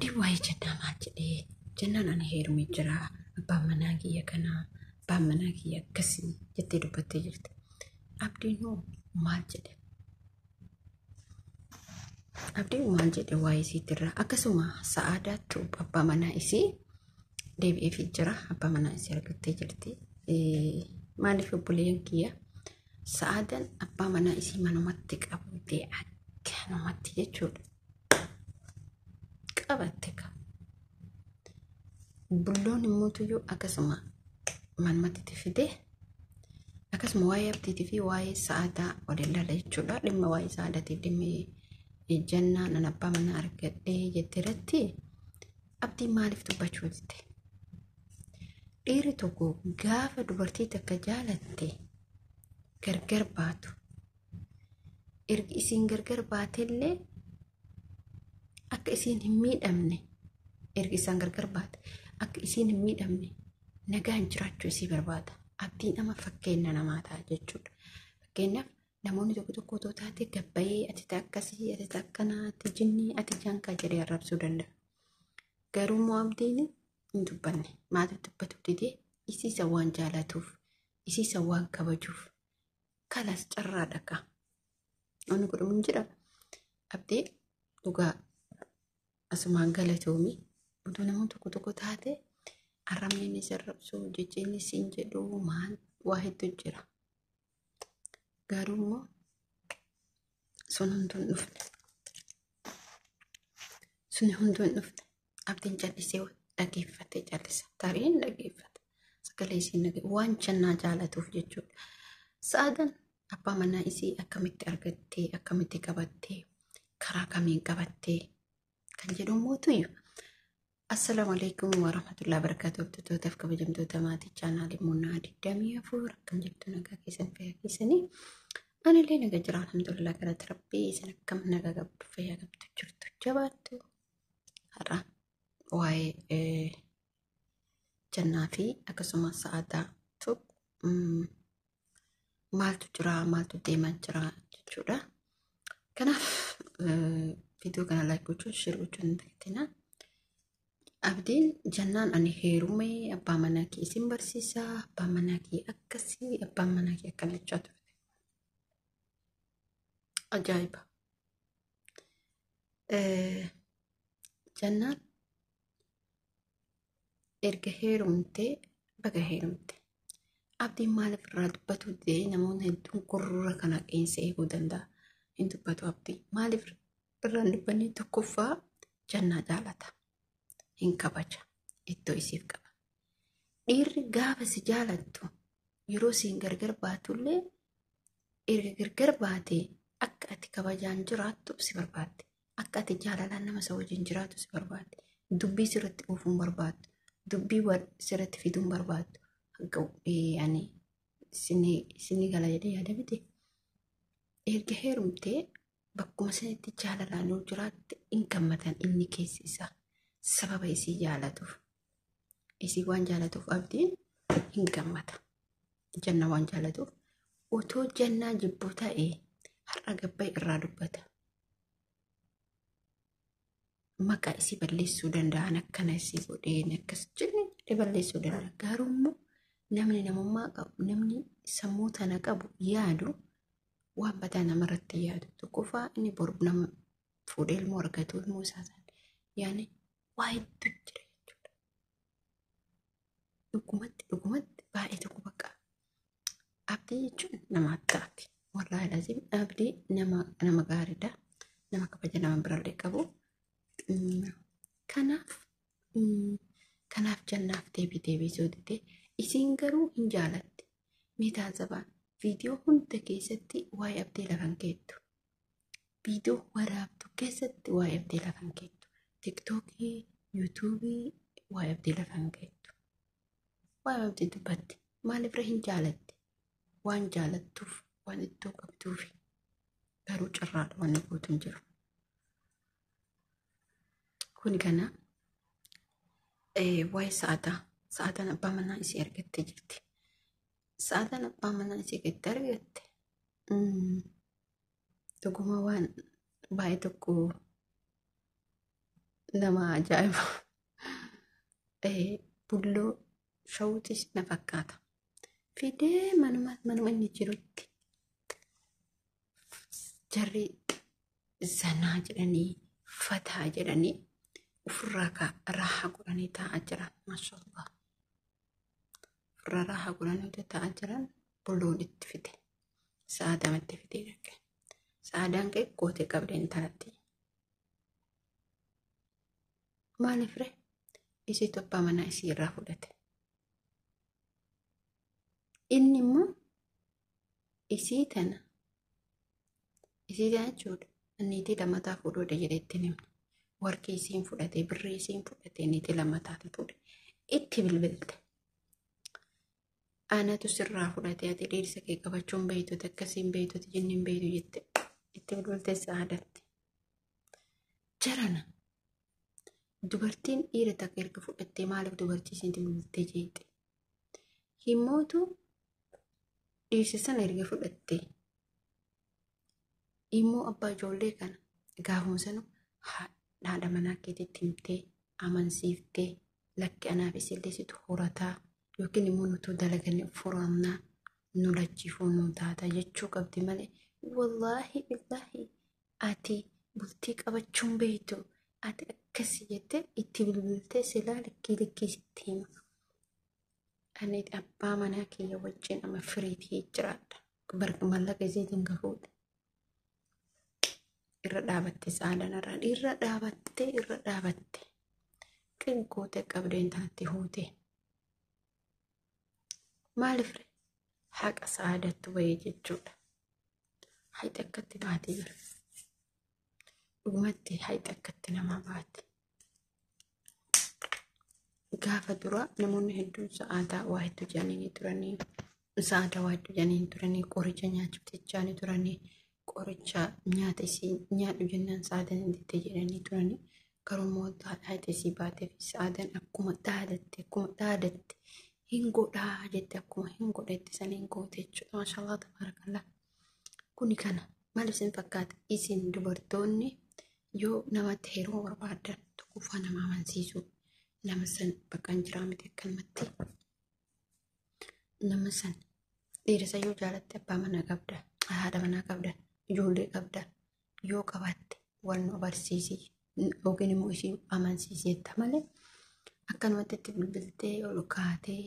Abdiin waa'ee jannaa maal jedhee? Jannaan ani heerumee jira. Abbaan manaa kiyya kanaa. Abbaan manaa kiyya akkasii jettee dubbattee jirti. Abdiin hoo maal jedhe? Abdiin maal jedhe waa'ee isiitirraa? Akkasuma Sa'aadaattu abbaa manaa isii deebi'eefii jira. Abbaa manaa isii argattee jirti. Maaliif obboleeyyan kiyya? Sa'aadaan abbaa manaa isii manumatti qabdee akkanumatti jechuudha. Qabatte ka. Bulloon immoo tuyyuu akkasuma manumatti itti fidee akkasuma waa'ee abdiitii fi waa'ee sa'aadaa waliin laala jechuudha. Dhimma waa'ee sa'aadaatiif dhimmi jannaa nan abbaa manaa argadhee jette irratti abdiin maaliif dubbachuu dide? Dhiirri tokko gaafa dubartii takka jaalatte gargar baatu. Ergi isiin gargar baatellee akka isiin hin miidhamne ergi isaan gargar baate akka isiin hin miidhamne nagaan jiraachuu isii barbaada. Abdiin amma fakkeenya namaa ta'a jechuudha. Fakkeenyaaf namoonni tokko tokko otoo taate gabbayee ati ta akkasii ati ta akkanaa ati jinnii ati jankaa jedhee arrabsuu danda'a. Garuu immoo abdiin hin dubbanne. Maaliif dubbatu didee isiisa waan jaalatuuf isiisa waan kabajuuf kalas carraadha kaa. Wanni godhamu hin jira. Abdii dhugaa asumaan galatoomi. Utuu nama tokko tokko taate arrabni inni si arrabsu jechi inni siin jedhu maal waa hedduu jira. Garuu immoo sun hunduu hin dhufne. Sun hunduu hin dhufne. Abdiin callisee dhageeffatee callisa. Tarii hin dhageeffata. Sagalee isiin dhage waan jannaa jaalatuuf jechuudha. Sa'aadan abbaa manaa isii akkamitti argattee akkamitti qabattee karaa kamiin qabattee kan jedhu mootuyyuu. Assalaamu alaikum warahmatullahi wabarakatuh. Hordoftootaf kabajamtoota maatii chaanaalii Munaa 24 akkam jirtu nagaa keessan fayyaa keessanii. Anillee naga jira alhamdulillah galata rabbii isin akkam nagaa qabdu fayyaa qabdu jirtu jabaattu. Har'a waa'ee jannaa fi akkasumas sa'aataa tokko maaltu jira maaltu deemaa jira jechuudha. Kanaaf viidiyoo kana laayik gochuun sheer gochuun hin dagatinaa. Abdiin jannaan ani heerume abbaa manaa kee isin barsiisa abbaa manaa kee akkasii abbaa manaa kee akkana jechaa turte. Ajaa'iba. Jannaan erga heerumtee baga heerumte. Abdiin maaliif irraa dubbatu didee namoonni hedduun gurra kana qeensa eeguu danda'a. Hin dubbatu abdii. Maaliif irraa hin dubbanne tokkoffaa jannaa jaalata. Hin kabaja. Iddoo isiif qaba. Dhiirri gaafa si jaalattu yeroo siin gargar baatullee erga gargar baatee akka ati kabajaan jiraattu si barbaadde. Akka ati jaalalaan nama isa wajjin jiraatu si barbaadde. Dubbii sirratti oofuun barbaaddu. Dubbii sirratti fiduun barbaaddu. Hanga ani isinii gala jedhee yaada miti. Erga heerumtee bakkuma sanitti jaalalaan yoo jiraatte hin gammatan inni keessi isaa. Sababa isii jaalatuuf. Isii waan jaalatuuf abdiin hin gammata. Janna waan jaalatuuf otoo jannaa jibbuu ta'e har'a gabbay irraa dubbata. Maqaa isii balleessuu danda'an akkana isii godheen akkas jennee jedhee balleessuu danda'a. Garuu immoo namni namummaa qabu namni sammuu tana qabu yaadu waan badaa namarratti yaadu tokkoffaa inni boru nama fuudhee ilmoo argatu ilmoo isaa sana yaani waa hedduu jira jechuudha. Dhugumatti dhugumatti baay'ee tokko bakka abdii jechuun nama addaati. Wallaahi laziim abdii nama nama gaariidha. Nama kabaja nama birallee qabu. Kanaaf kanaaf jannaaf deebii deebisuu dide isiin garuu hin jaalatti. Mee taazabaa viidiyoo hunda keessatti waa'ee abdii lafan keettu. Viidiyoo waraabdu keessatti waa'ee abdii lafan keettu. Tiktookii, yuutuubii waa'ee abdii lafan keettu. Waa'ee abdii dubbatti. Maaliif irra hin jaalatti? Waan jaalattuuf, waan iddoo qabduufi. Garuu carraadha waan guutuun jiru. Kuni kana waa'ee sa'aataa. Sa'aataan abbaa manaa isii argattee jirti. Sa'aataan abbaa manaa isii gadi argatte dhuguma waan baay'ee tokko Nama ajaa'iba. Bulloo shawutis na fakkaata. Fidee manuma inni jirutti jarri zanaa jedhanii fataa jedhanii ofirraa raahaa godhanii taa'aa jiran. Maashaallah. Ofirraa raahaa godhanii taa'aa jiran bulloon itti fide. Sa'aadamatti fidee dhaqe. Sa'aadaan kee gootee qabdee intalatti. Maaliif ree? Isiitu abbaa manaa isii irraa fudhate. Inni immoo isii tana jechuudha. Niitii lammataa fuudhuudha jedhee ittiin himna. Warqii isiin fudhatee birrii isiin fudhatee niitii lammataatu fuudhe. Itti bilbilte. Anatu sirraa fudhatee ati dhiirsa kee qabachuun beektuti akkasiin beektuti jinniin beektu jette itti bilbilte sa'aadatti. Jarana dubartiin dhiira takka erga fudhattee maaliif dubartii isiin bilbiltee jeeqxe? Himmootu dhiirsa sana erga fudhattee immoo abbaa ijoollee kana gaafuma sana haadha manaa keetitti himtee amansiiftee lakki anaaf isillee situ horataa yookiin immoo nutu dalaganii furannaa nu lachiifuu nu taata jechuu qabdi malee wallaahi billaahi ati bultii qabachuun beektu ati akkasi jettee itti bilbiltee silaa likkii likkii sitti hima. Ani abbaa manaa kiyya wajjin amma firiitii jiraadha. Mallaqa isiitiin gahuudha. Irra dhaabatte sa'aadan irra dhaabatte qingootee qabdee intalatti huute. Maaliif haqa sa'aadattu bahee jechuudha. Hayxi akkatti baatee jira. Dhugumatti hayxi akkatti namaa baate. Gaafa dura namoonni hedduun sa'aadaa waa hedduu jedhanii turanii sa'aadaa waa hedduu jedhanii turanii qoricha nyaachuuf jechaa turanii qoricha nyaata isii nyaadhu jennaan sa'aadan hin ditte jedhanii turanii garuu immoo haadha isii baatee fi sa'aadan akkuma dhaadatte hin godhaa jette akkuma hin godhetti san hin goote jechuudha. Maashaallah tabaarakallah. Kuni kana maal isin fakkaata? Isin dubartoonni yoo namatti heeruma barbaadan tokkoffaa nama amansiisuu nama san bakka hin jiraa miti akkanumatti nama san dhiirsa yoo jaalatte abbaa manaa qabda haadha manaa qabda ijoollee qabda yoo qabaatte wal nu barsiisi yookiin immoo ishii amansiiseetta malee akkanumatti itti bilbiltee ol kaatee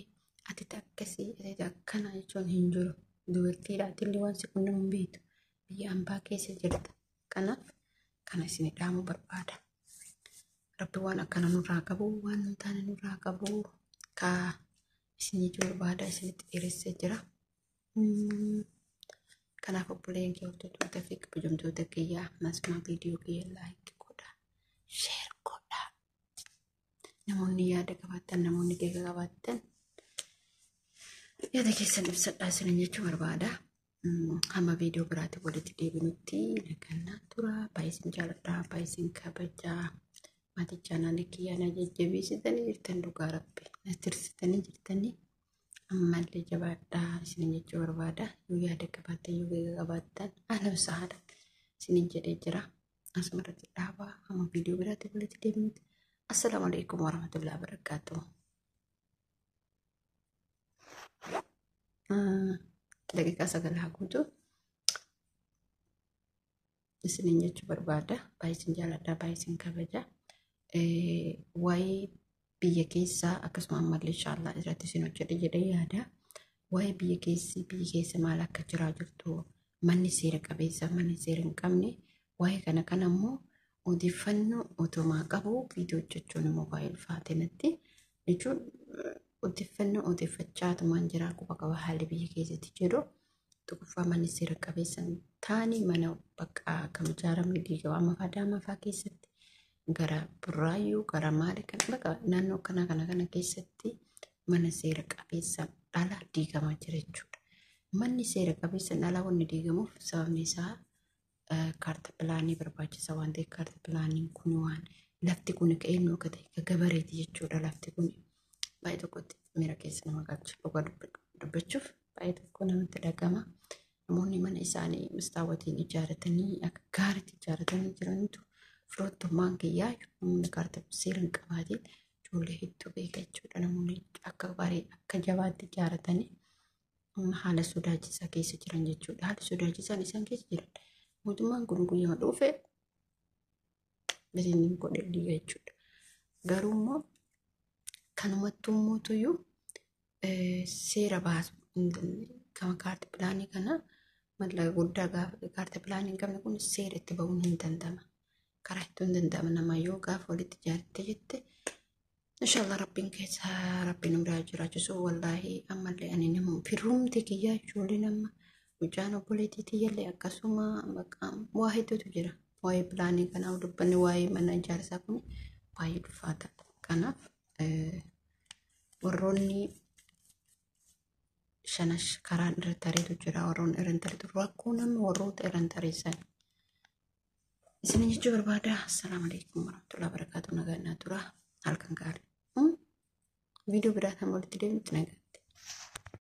ati akkasii ati akkana jechuun hin jiru. Dubartiidha atillee waan si quunnamu hin beektu biyya ambaa keessa jirta. Kanaaf kana isin dhaamuu barbaada. Rabbi waan akkana nurraa qabu waan nu taane nurraa qabu ka isin jechuu barbaada isinitti dheeressee jira. Kanaaf obboleen kee hordoftoota fi kabajamtoota kiyyaa ammas viidiyoo kiyya like godhaa share godhaa. Namoonni yaada qabaattan namoonni keeka qabaattan yaada keessan ibsadhaa isinin jechuu barbaada. Hamma viidiyoo biraatti walitti deebinutti nagaan tura. Baay'ee isin jaaladha. Baay'ee isin kabajaa. Maatii chaanaalii kiyyaa na jajjabeessitanii jirtan dhugaa rabbi. Na tirsitanii jirtanii ammallee jabaadhaa isinin jechuu barbaada. Yoo yaada qabaattan yoo keeka qabaattan ahlan sahlan isinin jedhee jira. Asumarratti dhaabaa hamma viidiyoo biraatti walitti deebinutti. Assalaamu alaikum warahmatullahi wabarakatuh. Daqiiqaa 9 haa guutu isinin jechuu barbaada. Baay'ee isin jaaladha, baay'ee isin kabaja. Waa'ee biyya keessaa akkasuma ammallee inshaallah irratti isin hojjedhe jedhee yaada. Waa'ee biyya keessa maal akka jiraa jirtu manni seera qabeessa manni seera hin qabne waa'ee kana immoo odeeffannoo otomaa qabu viidiyoo hojjechuun immoo baay'ee ulfaate natti jechuun odeeffannoo odeeffachaa tumaan jira quba qaba haalli biyya keessatti jedhu tokkoffaa manni seera qabeessa taani mana bakka akkam ijaaramne diigamaa mafaa daamafaa keessatti gara Burraayyuu gara maali kan bakka naannoo kana keessatti mana seera qabeessa dhala diigamaa jira jechuudha. Manni seera qabeessa dhala wanni diigamuuf sababni isaa kaarta pilaanii barbaachisa waan ta'eef kaarta pilaaniin kun waan lafti kun eenyu akka ta'e gabareeti jechuudha lafti kun. Baay'ee tokkotti miira keessa nama galcha dhugaa dubbachuuf baay'ee tokko namatti dhagama. Namoonni mana isaanii mastaawotiin ijaarratanii akka gaariitti ijaarratanii jiranitu Firoottummaan kiyyaa namoonni kaartaa seera hin qabaatiin ijoollee hedduu beeka jechuudha. Namoonni akka barii akka jabaatti ijaaratanii haala sodaachisaa keessa jiran jechuudha. Haala sodaachisaan isaan keessa jiran mootummaan kun guyyama dhufe bitiin godhe diiga jechuudha. Garuu immoo kanumattuu mootuyyuu seera baasu hin dandeenye. Kama kaartaa pilaanii kana mallaqa guddaa gaafa kaartaa pilaanii hin qabne kun seera itti ba'uun hin danda'ama. Karaa ittiin hin danda'ama nama yoo gaafa walitti ijaartee jette inshallah rabbiin keessa rabbiin nu biraa jiraachisu. Wallaahi ammallee ani nama firrumti kiyyaa ijoollee nama mucaan obboleettii tiyyallee akkasuma waa hedduutu jira. Waa'ee pilaanii kanaa dubbanni waa'ee mana ijaarsaa kun baay'ee ulfaataadha. Kanaaf warroonni shanas karaan irra tareetu jira, warroonni irra tareetu rakkoo nama warroota irra tareessan. Isin jechuu barbaada. Assalaamu alaikum warahmatullahi wabarakatuh. Nagaan naa tura. Halkan gaarii. Viidiyoo biraa kan walitti deemtu nagaa.